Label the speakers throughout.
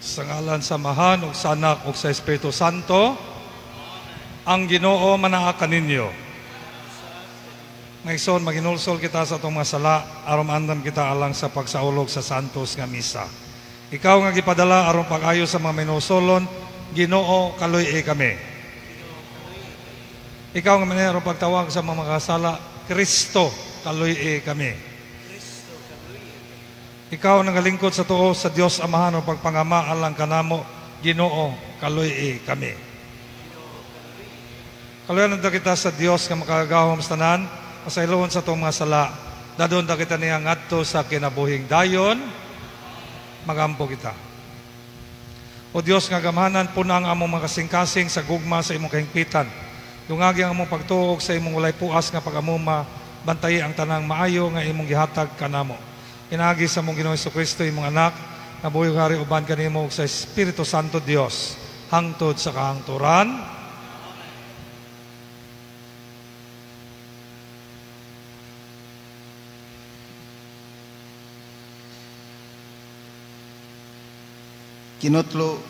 Speaker 1: Sa ngalan sa Amahan ug sa Anak ug sa Espiritu Santo, ang Ginoo manaa kaninyo. Mga igsoon, maghinulsol kita sa atong mga sala aron maandam kita alang sa pagsaulog sa Santos nga Misa. Ikaw nga gipadala aron pag-ayo sa mga minulsolon, Ginoo, kaluy-i kami. Ikaw nga minahi aron pagtawag sa mga makasala, Kristo, kaluy-i kami. Ikaw nagalingkod sa tuo sa Dios Amahan ug pagpangama alang kanamo, Ginoo, kaluy-i kami. Kaluyan ta kita sa Dios nga makagagahom sa tanan, pasayloon sa atong mga sala. Dadon ta kita niya ngadto sa kinabuhing dayon, magampo kita. O Dios nga gamhanan, pun-a ang among mga kasing-kasing sa gugma sa imong kahingpitan. Dungagi ang among pagtuo sa imong walay puas nga pag-amuma, bantayi ang tanang maayo nga imong gihatag kanamo. Pinaagi sa among Ginoong Kristo, imong anak, nga buhi ug hari uban kanimo ug sa Espiritu Santo Dios, hangtod sa kahangturan.
Speaker 2: Kinotlo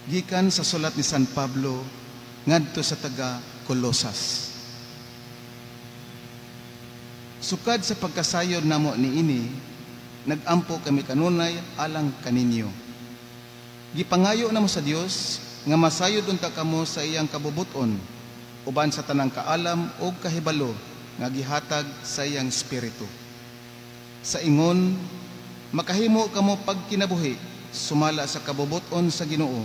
Speaker 2: gikan sa sulat ni San Pablo ngadto sa taga Colosas. Sukad sa pagkasayod namo niini, nagampo kami kanunay alang kaninyo. Gipangayo namo sa Dios nga masayod unta kamo sa iyang kabubuton uban sa tanang kaalam ug kahibalo nga gihatag sa iyang espiritu. Sa ingon, makahimo kamo pagkinabuhi sumala sa kabubuton sa Ginoo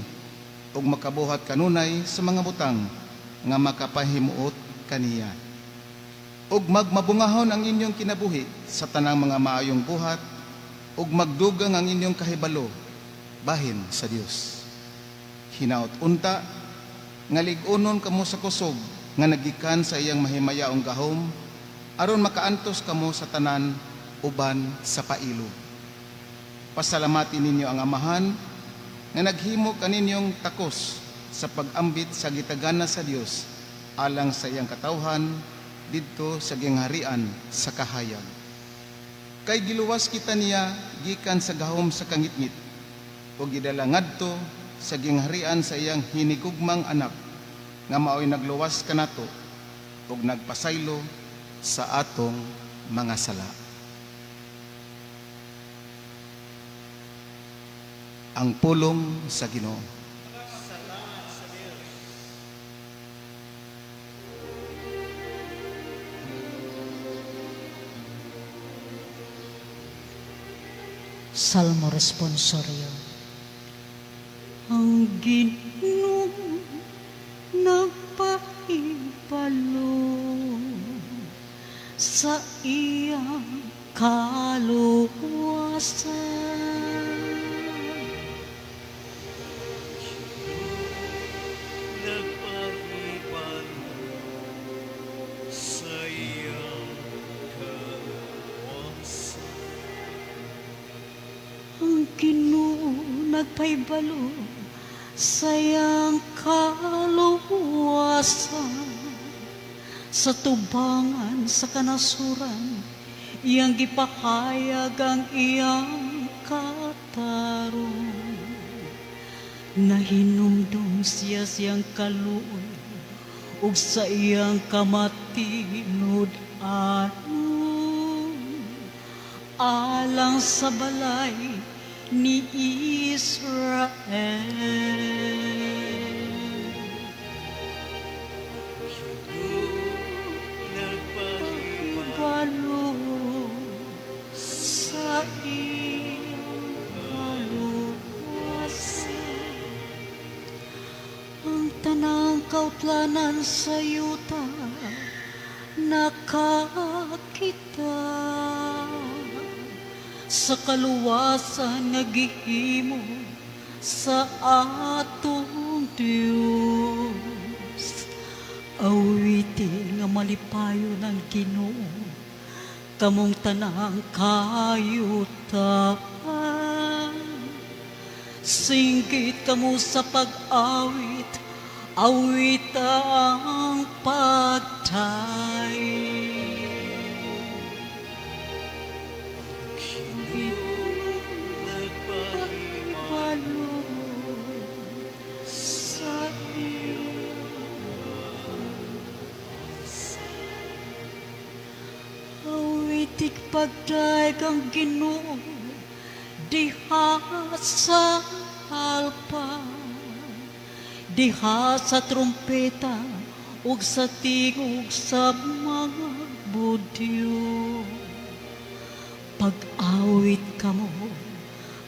Speaker 2: ug makabuhat kanunay sa mga butang nga makapahimuot kaniya. Ug magmabungahon ang inyong kinabuhi sa tanang mga maayong buhat ug magdugang ang inyong kahibalo bahin sa Dios. Hinaot unta nga lig-unon kamo sa kusog nga nagikan sa iyang mahimayaong gahom aron makaantos kamo sa tanan uban sa pailob. Pasalamati ninyo ang Amahan nga naghimo kaninyong takos sa pag-ambit sa gitagana sa Dios alang sa iyang katawhan didto sa gingharian sa kahayag. Kay giluwas kita niya gikan sa gahom sa kangitngit ug gidala ngadto sa gingharian sa iyang hinigugmang anak nga maoy nagluwas kanato ug nagpasaylo sa atong mga sala. Ang pulong sa Ginoo.
Speaker 3: Salmo Responsorio. Ang Ginoo nagpahibalo sa iyang kaluwasan.
Speaker 4: Nagpahibalo sa iyang kaluwasan.
Speaker 3: Ang Ginoo nagpahibalo sa iyang kaluwasan sa tubangan sa kanasuran, iyang gipahayag ang iyang katarong. Nahinumdum siya siyang kaluoy ug sa iyang kamatinud-anon alang sa balay ni Israel.
Speaker 4: Nagpahibalo
Speaker 3: Ibalo sa iyong kaluwasan. Ang tanang kautlanan sa yuta nakakita sa kaluwasan nga gihimo sa atong Dios. Awitin nga malipayon ang Ginoo, kamong tanang kayutaan. Singgit kamo sa pag-awit, awita ang pagtay.
Speaker 4: Nagpahibalo
Speaker 3: Pagdayeg ang Ginoo diha sa alpa, diha sa trumpeta ug sa tingog sa mga budyo. Pag-awit kamo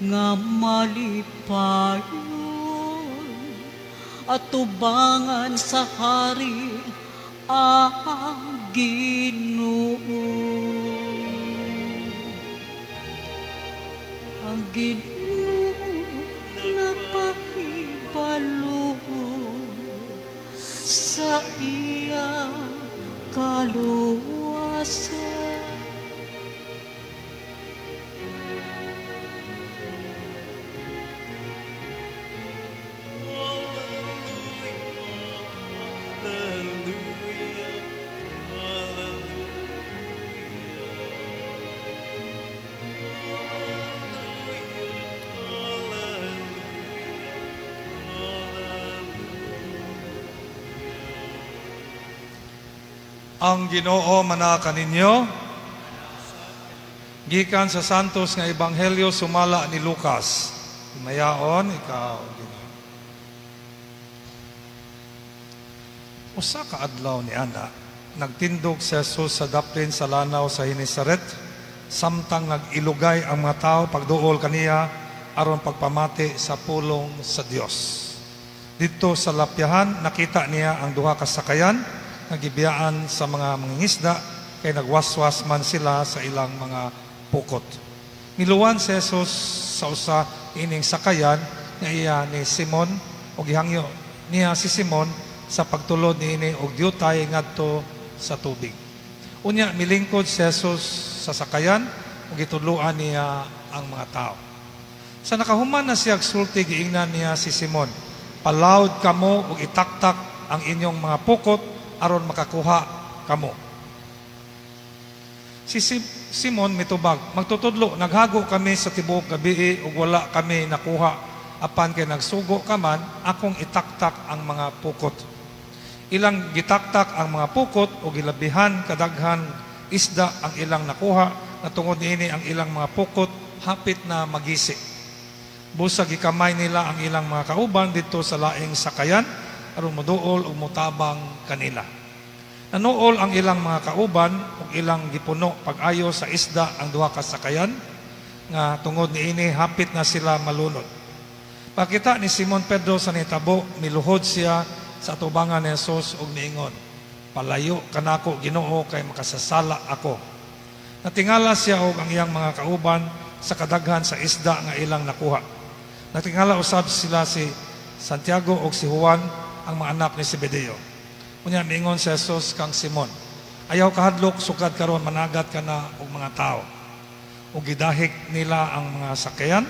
Speaker 3: nga malipayon atubangan sa hari ang Ginoo. Ang Ginoo nagpahibalo sa iyang kaluwasan.
Speaker 1: Ang Ginoo manaka ninyo. Gikan sa Santos nga Ebanghelyo sumala ni Lucas. Mayaon ikaw, Ginoo. Usa ka adlaw ni ana, nagtindog si Jesus sa daplin sa lanaw sa Genesaret, samtang nag-ilugay ang mga tao pagduol kaniya aron pagpamati sa pulong sa Dios. Didto sa lapyahan nakita niya ang duha ka sakayan nga gibiyaan sa mga mangingisda kay nagwaswas man sila sa ilang mga pukot. Miluwan si Jesus sa usa ining sakayan nga iya ni Simon og gihangyo niya si Simon sa pagtulod niini og diutay ngadto sa tubig. Unya milingkod si Jesus sa sakayan ug gitudloan niya ang mga tao. Sa nakahuman na siya sulti, giingnan niya si Simon, "Palawd kamo ug itaktak ang inyong mga pukot aron makakuha kamo." Si Simon mitubag, "Magtutudlo, naghago kami sa tibuok gabi ug wala kami nakuha, apan kay nagsugo ka man, akong itaktak ang mga pukot." Ilang gitaktak ang mga pukot ug gilabihan kadaghan isda ang ilang nakuha, na tungod niini ang ilang mga pukot hapit na magisi. Busag gikamay nila ang ilang mga kauban didto sa laing sakayan aron moduol ug motabang kanila. Nanuol ang ilang mga kauban ug ilang gipuno pag-ayo sa isda ang duha ka sakayan nga tungod niini hapit na sila malunod. Pagkita ni Simon Pedro sa nitabo, miluhod siya sa atubangan ni Jesus ug niingon, "Palayo kanako, Ginoo, kay makasasala ako." Natingala siya og ang iyang mga kauban sa kadaghan sa isda nga ilang nakuha. Natingala usab sila si Santiago ug si Juan, ang mga anak ni Zebedeo. Unya miingon si Jesus kang Simon, "Ayaw kahadlok, sukad karon managat ka na og mga tao." Ug gidahig nila ang mga sakayan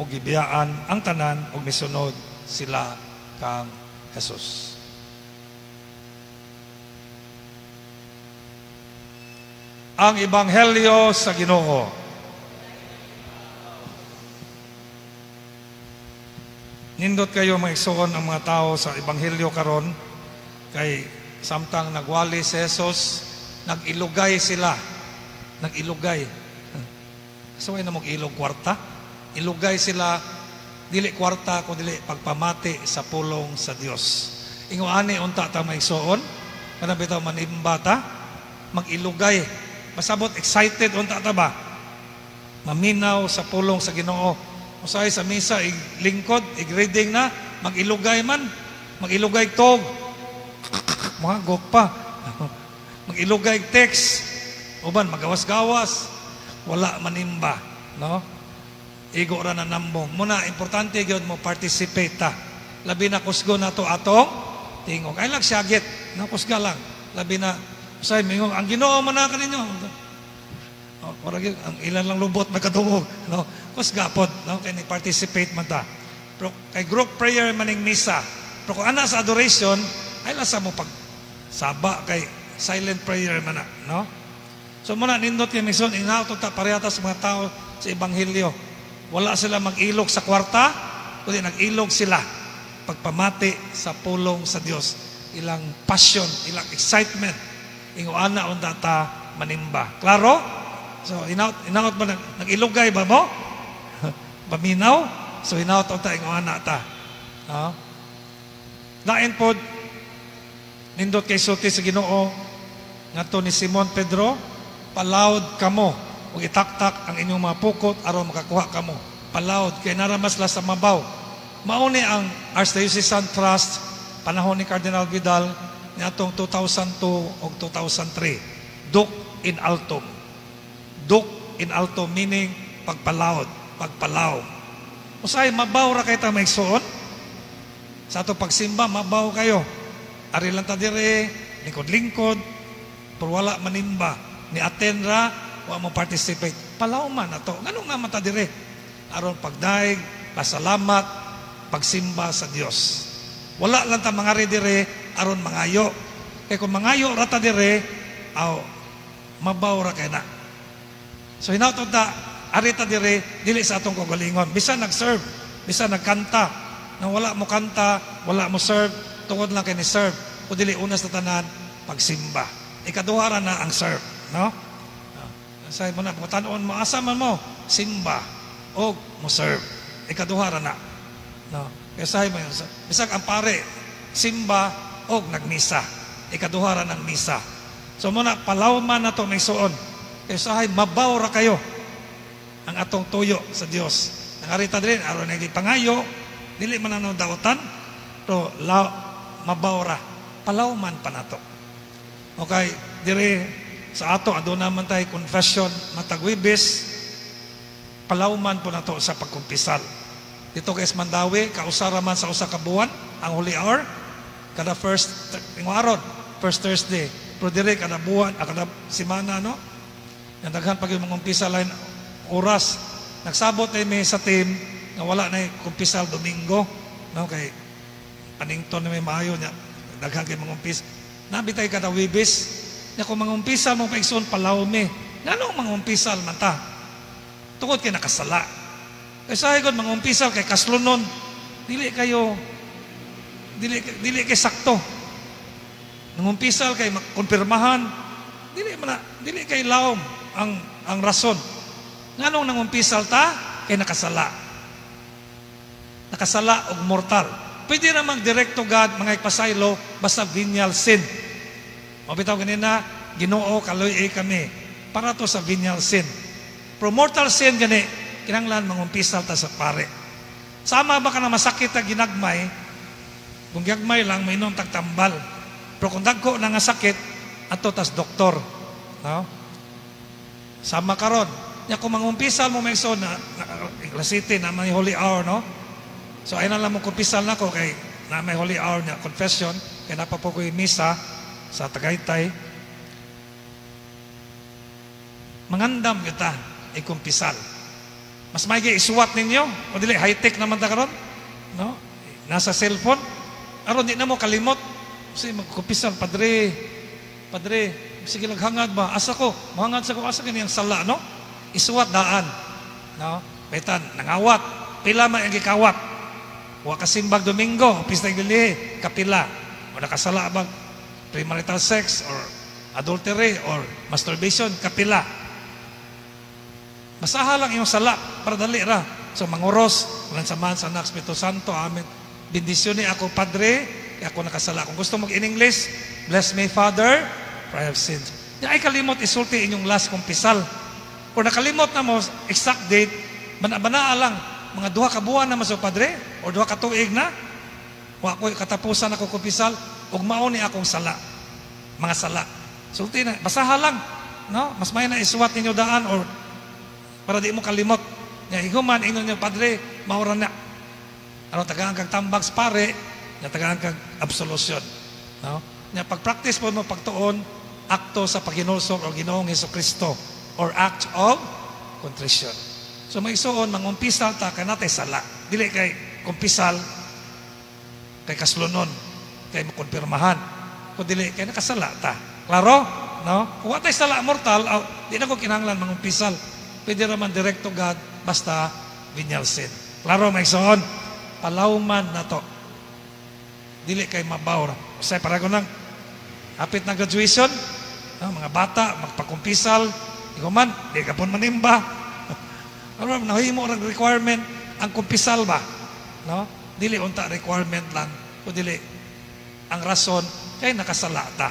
Speaker 1: ug gibiyaan ang tanan ug misunod sila kang Jesus. Ang Ebanghelyo sa Ginoo. Nindot kayo mga igsoon ang mga tao sa Ebanghelyo karon kay samtang nagwali si Jesus, nag-ilugay sila. Nag-ilugay. So ay na mag-ilog kwarta. Ilugay sila, dili kwarta kun dili pagpamati sa pulong sa Dios. Ingo ani unta ta mga igsoon, kanang bitaw manimba ta, mag-ilugay. Masabot excited unta ta ba? Maminaw sa pulong sa Ginoo. Usahay sa misa, iglingkod, igreading na, mag-ilugay man, mag-ilugay tog. Mga gok pa. Mag-ilugay text. Uban, magawas-gawas. Wala manimba. No? Igo ra na nambong. Muna, importante gyud mo participate ta. Labi na kusgo na to atong tingog. Ay lang siyagit. No, kusga lang. Labi na, usahay, mingong, ang Ginoo man na kaninyo. Oh, murag yun, ang ilan lang lubot magkadungog, no? Kusga pod, no? Kay ni participate man ta. Pero kay group prayer maning misa. Pero kung ana sa adoration, ay lang sa mo pag saba kay silent prayer man na, no? So muna nindot kay mison inato ta parehata sa mga tao sa ebanghelyo. Wala sila mag-ilog sa kwarta, kundi nag-ilog sila pagpamati sa pulong sa Dios. Ilang passion, ilang excitement. Ingo ana unta ta manimba. Klaro? So hinaot hinaot ba nag-ilugay ba mo? Paminaw? So hinaot unta ingon ana ta. No? Lain pod, nindot kay sulti sa Ginoo ngadto ni Simon Pedro, "Palawod kamo ug itaktak ang inyong mga pukot aron makakuha kamo." Palawod kay naramas la sa mabaw. Mao ni ang Archdiocesan Trust panahon ni Cardinal Vidal niadtong 2002 ug 2003. Duc in altum. Duc in altum meaning pagpalawod, pagpalaw. Usahay mabaw ra kay ta, mga igsoon. Sa ato pagsimba, mabaw kayo. Ari lang ta dire, lingkod-lingkod, pero wala manimba. Ni attend ra, wa mo participate. Palaw man ato. Ngano nga man ta dire? Aron pagdaig, pasalamat, pagsimba sa Dios. Wala lang ta mangari dire aron mangayo. Kay kung mangayo ra ta dire, aw mabaw ra kay na. So hinaut ta ari ta dire dili sa atong kaugalingon. Bisan nag-serve, bisan nagkanta, nang wala mo kanta, wala mo serve, tungod lang kay ni serve. O dili, una sa tanan pagsimba. Ikaduha ra na ang serve, no? Say mo na kung tan-on mo, asa man mo simba og mo serve. Ikaduha ra na. No? Kaya sabi mo yun, bisag ang pare, simba og nagmisa. Ikaduha ra ng misa. So muna, palawman na to, mga igsoon. Kaya sahay, mabaw ra kayo ang atong tuyo sa Dios. Nangarita din, aron na pangayo, dili man ano dautan, pero la, mabaw ra. Palawman pa nato. Okay, dire sa ato, aduna man tayo confession matag Webes, palawman po nato sa pagkumpisal. Dito kay Mandaue, kausara man sa usa ka buwan ang Holy Hour, kada first ingo aron, first Thursday. Pero dire kada buwan, kada semana, no? Yang daghan pag yung mga umpisal lain oras. Nagsabot ay may sa team nga wala na kumpisal Domingo, no, kay panington na may maayo niya. Daghan kay mga umpis. Nabi tayo kada Webes. Nya kung mga umpisal mo paigsoon, palawme. Nganong mga umpisal man ta? Tungod kay nakasala. Kay sa kon mga umpisal kay kaslonon, dili kayo dili dili kay sakto. Nangumpisal kay kumpirmahan, dili man na, dili kay lawom ang rason. Nganong nangumpisal ta? Kay nakasala. Nakasala og mortal. Pwede namang direct to God, mga ipasaylo, basta venial sin. Mabitaw ganina, "Ginoo, kaluy kami." Para to sa venial sin. Pero mortal sin gani, kinanglan mangumpisal ta sa pare. Sama ba ka na masakit ang ginagmay, kung gagmay lang, mainom tagtambal. Pero kung dagko na nga sakit, ato tas doktor. No? Sama karon. Nya kung mangumpisal mo, may na, na, na City na may Holy Hour, no? So ay na lang mo kumpisal nako kay na may Holy Hour niya confession kay napa po ko'y misa sa Tagaytay. Mangandam kita ikumpisal. Mas maigi isuwat ninyo o dili, high-tech naman ta karon, no? Nasa cellphone. Aron di na mo kalimot. Kasi magkumpisal, "Padre, padre," sige naghangad ba? Asa ko? Mohangad sa ko, asa kini ang sala, no? Isuwat daan. No? Petan, nangawat. Pila man ang gikawat? Wa ka simbag Domingo, pista gili, kapila. O nakasala bag premarital sex or adultery or masturbation, kapila. Basaha lang iyong sala para dali ra. So manguros, walang samahan sa Anak, Espiritu Santo, amen. Bendisyon ni ako, Padre, kaya ako nakasala. Kung gusto mag in English, "Bless me, Father, for I have sinned." Di ay kalimot isulti inyong last kumpisal. O nakalimot na mo, exact date, bana-banaa lang, mga 2 ka buwan na so, Padre, o 2 ka tuig na, wa ko katapusan ako kumpisal, ug mao ni akong sala. Mga sala. Sulti na, basaha lang. No? Mas may na isuwat ninyo daan or para di mo kalimot. Nya hihuman ingon niyo, "Padre, maura na." Ano tagaan kag tambag sa pare, nya tagaan kag absolution. No? Nya pag-practice po mo pagtuon, akto sa paghinulsol o Ginoong Kristo or act of contrition. So mga igsoon, mangumpisal ta kay natay sala. Dili kay kumpisal kay kaslonon, kay makonfirmahan. Kung dili kay nakasala ta. Klaro? No? Kung wa tay sala mortal, aw, di na ko kinahanglan mangumpisal. Pwede raman direct to God basta venial sin. Klaro, mga igsoon? Palawman na to. Dili kay mabaw ra. Usay para ko nang hapit na graduation, no, mga bata magpakumpisal, Ikaw man, di ka pon manimba. Ano, nahimo ang requirement ang kumpisal ba? No? Dili unta requirement lang, o dili ang rason kay nakasala ta.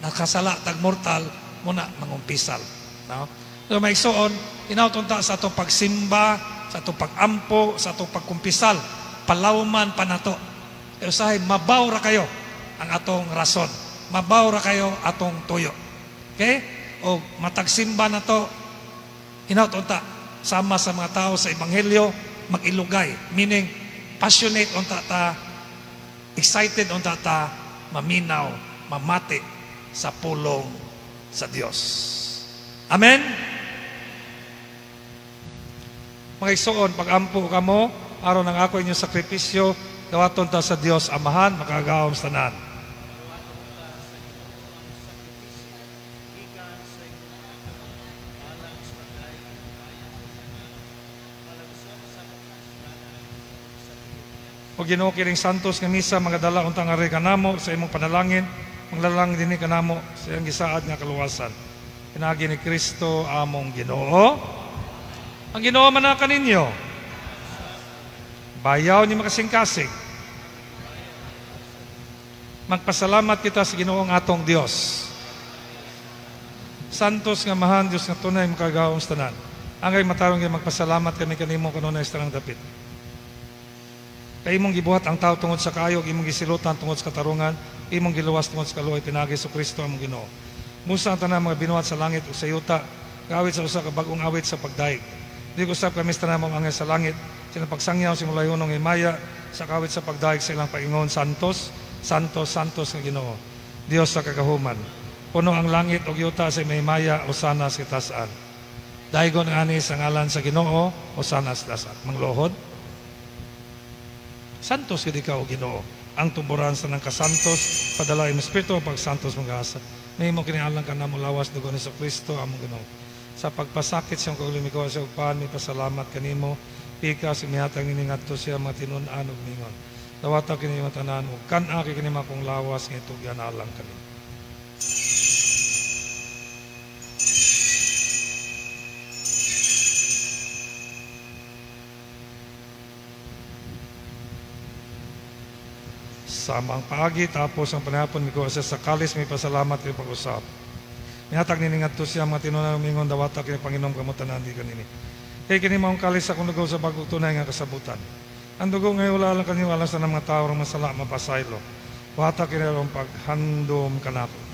Speaker 1: Nakasala tag mortal muna mangumpisal, no? So may igsoon, hinaut unta sa atong pagsimba, sa atong pagampo, sa atong pagkumpisal, palawman pa nato. Kaya usahay mabaw ra kayo ang atong rason. Mabaw ra kayo atong tuyo. Okay? O matagsimba na to, hinaut unta sama sa mga tao sa ebanghelyo, mag-ilugay. Meaning, passionate unta ta, excited unta ta, maminaw, mamati sa pulong sa Dios. Amen? Mga igsoon, pag-ampo kamo, aron ang ako inyong sakripisyo, dawaton ta sa Dios Amahan, makagagahom sa tanan. O Ginoo, kining santos nga misa magadala untang ari kanamo sa imong panalangin, manglalang dinhi kanamo sa iyang gisaad nga kaluwasan. Pinaagi ni Kristo among Ginoo. Ang Ginoo man kaninyo. Bayaw ni makasingkasing. Magpasalamat kita sa Ginoong atong Dios. Santos nga Amahan, Dios nga tunay makagagahom sa tanan. Angay matarong nga magpasalamat kami kanimo kanunay sa tanang dapit. Kay imong gibuhat ang tao tungod sa kaayo, imong gisilutan tungod sa katarungan, imong giluwas tungod sa kaluoy pinaagi sa Kristo among Ginoo. Busa ang tanang mga binuhat sa langit ug sa yuta, gaawit sa usa ka bag-ong awit sa pagdayeg. Di usab kami sa tanang mga anghel sa langit, silang pagsangyaw sa imong himaya sa kawit sa pagdayeg sa ilang paingon, Santos, Santos, Santos nga Ginoo, Dios sa kagahuman. Puno ang langit ug yuta sa imong himaya, hosana sa kitasan. Daygon ani sa ngalan sa Ginoo, hosana sa kitasan. Mangluhod. Santos gid ikaw, Ginoo. Ang tumburan sa nang kasantos, padala imong espiritu ang pagsantos mga asa. Mahimo kini alang kanamo lawas dugo ni Kristo among Ginoo. Sa pagpasakit siyang kaugalingon sa ugpan, mi pasalamat kanimo, pikas imihatag nini ngadto siya mga tinun-an ug mingon. Dawata kini imong tanan ug kan-a kini akong lawas nga itugyan alang kanimo. Samang paagi tapos ang panahapon mikuha siya sa kalis, may pasalamat kay pag-usap. Mihatag nini ngadto siya mga tinun-an mingon, dawata kini Panginoon kamo tanan di kanini. Kay kini maong kalis sa akong dugo sa bagong tunay nga kasabutan. Ang dugo ngay wala lang kanyo alang sa mga tao rong masala mapasaylo. Wata kini aron paghandom kanako.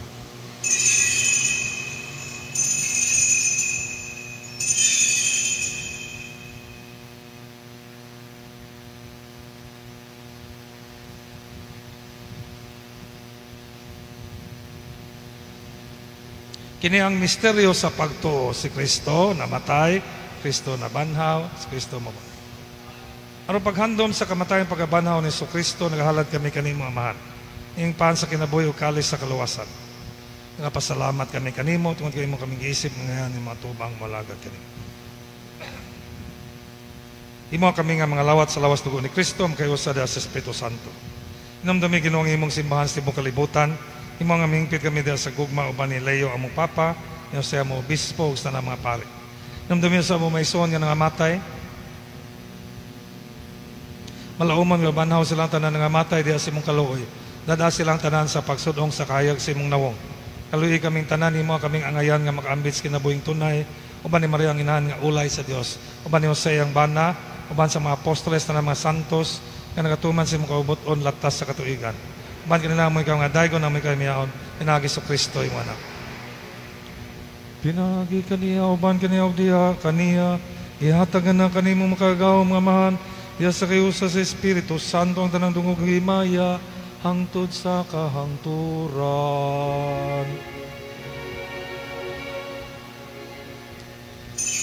Speaker 1: Kini ang misteryo sa pagtuo, si Kristo namatay, Kristo nabanhaw, si Kristo mabuhay. Aron paghandom sa kamatayon pagkabanhaw ni Kristo, nagahalad kami kanimo Amahan. Iyang paan sa kinabuhi o kalis sa kaluwasan. Nagapasalamat kami kanimo tungod kay imo kaming giisip nga ni mga tubang malagad kanimo. Imo kami nga mga lawat sa lawas dugo ni Kristo, makayusa sa Espiritu Santo. Hinumdumi Ginoo ang imong simbahan sa tibuok kalibutan. Imo nga mihingpit kami diha sa gugma uban ni Leo among Papa, ni Jose among Obispo ug sa tanang mga pari. Hinumdumi sa among maisuon nga nangamatay. Malauman nga banhaw silang tanan nangamatay diha sa imong kaluoy. Dada silang tanan sa pagsudong sa kahayag sa imong nawong. Kaluoy kaming tanan, imo kaming angayan nga makaambit sa kinabuhing tunay, uban ni Maria ang inahan nga ulay sa Dios, uban ni Jose ang bana, uban sa mga apostoles tanan mga santos nga nagatuman sa imong kaubuton latas sa katuigan. Uban kanila mo ikaw nga daygon namo ikaw miyaon pinaagi sa Kristo imong anak. Pinaagi kaniya uban kaniya og diha kaniya gihatag na kanimo makagagahom nga Amahan diha sa kayusa sa Espiritu Santo ang tanang dungog himaya hangtod sa kahangturan.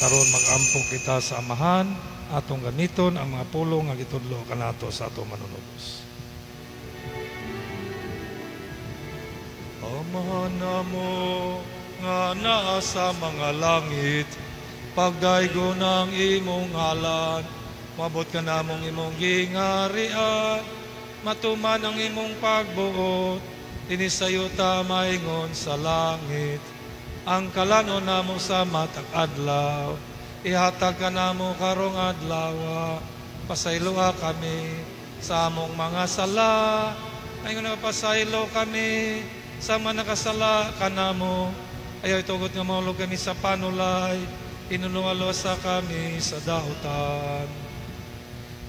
Speaker 1: Karon mag-ampo kita sa Amahan, atong gamiton ang mga pulong nga gitudlo kanato sa atong manunubos. Amahan namo nga naa sa mga langit, pagdaygon ang imong ngalan, moabot ka namong imong gingarian, matuman ang imong pagbuot, dinhi sa yuta maingon sa langit. Ang kalanon namo sa matag adlaw, ihatag kanamo karong adlaw. Pasayloa kami sa among mga sala, ay nga pasaylo kami sa mga nakasala kanamo. Ayaw itugot nga mahulog kami sa panulay, hinulunga sa kami sa dautan.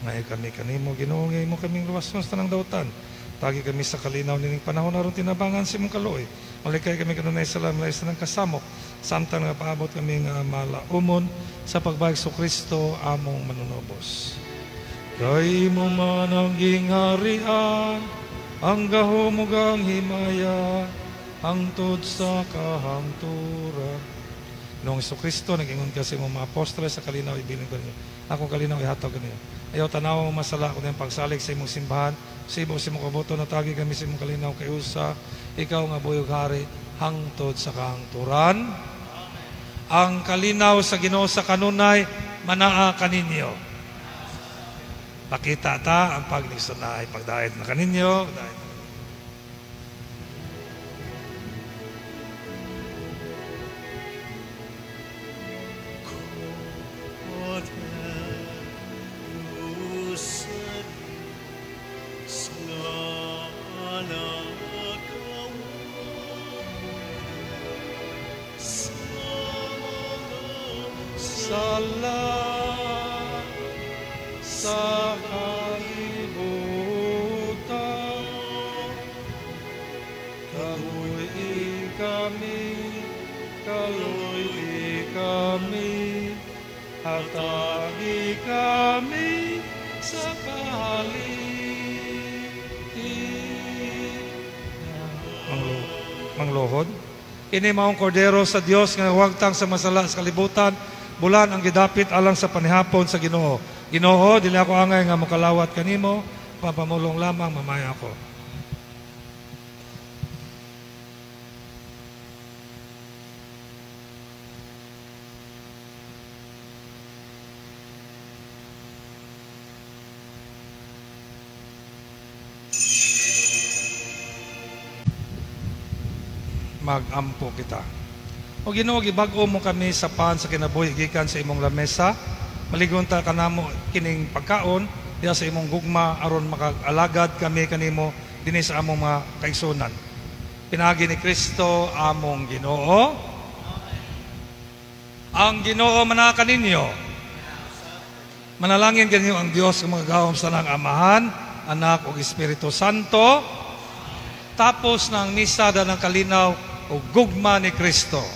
Speaker 1: Ngayon kami kanimo, Ginoo, nga imo kaming luwason sa tanang dautan. Tagi kami sa kalinaw nining panahon aron tinabangan sa imong kaluoy. Malikay kami kanunay sa lamlay sa nang kasamok. Samtang nga paabot kami nga malaumon sa pagbalik sa Kristo among manunubos. Kay imo man ang gingharian, ang gahom ug ang himaya, hangtod sa kahangturan. Noong Kristo, nag-ingon ka sa imong mga apostoles sa kalinaw, ibilin ko ninyo. Akong kalinaw, ihatag ko ninyo. Ayaw tanaw mo masala ko ng pagsalig sa imong simbahan. Sibo sa imong kabuto, natagi kami sa imong kalinaw kay usa, ikaw nga buyog hari, hangtod sa kahangturan. Ang kalinaw sa Ginoo sa kanunay, manaa kaninyo. Pakita ta ang pagnisunay, pagdait na kaninyo. Pagdait. Sala sa kalibutan, kaluoy kami, kaluoy kami, hatagi kami sa kahalin. Manglohod. Ini maong kordero sa Dios nga wagtang sa masala sa kalibutan, bulan ang gidapit alang sa panihapon sa Ginoo. Ginoo, dili ako angay nga mokalawat kanimo, papamulong lamang mamaya ako. Magampo kita. O Ginoo, gibag-o mo kami sa pan sa kinabuhi gikan sa imong lamesa. Maligon ta kanamo kining pagkaon diha sa imong gugma aron makaalagad kami kanimo dinhi sa among mga kaigsunan. Pinaagi ni Kristo among Ginoo. Ang Ginoo manaa kaninyo. Manalangin kaninyo ang Dios nga magagahom sa tanang Amahan, Anak ug Espiritu Santo. Tapos ng misa ng kalinaw ug gugma ni Kristo.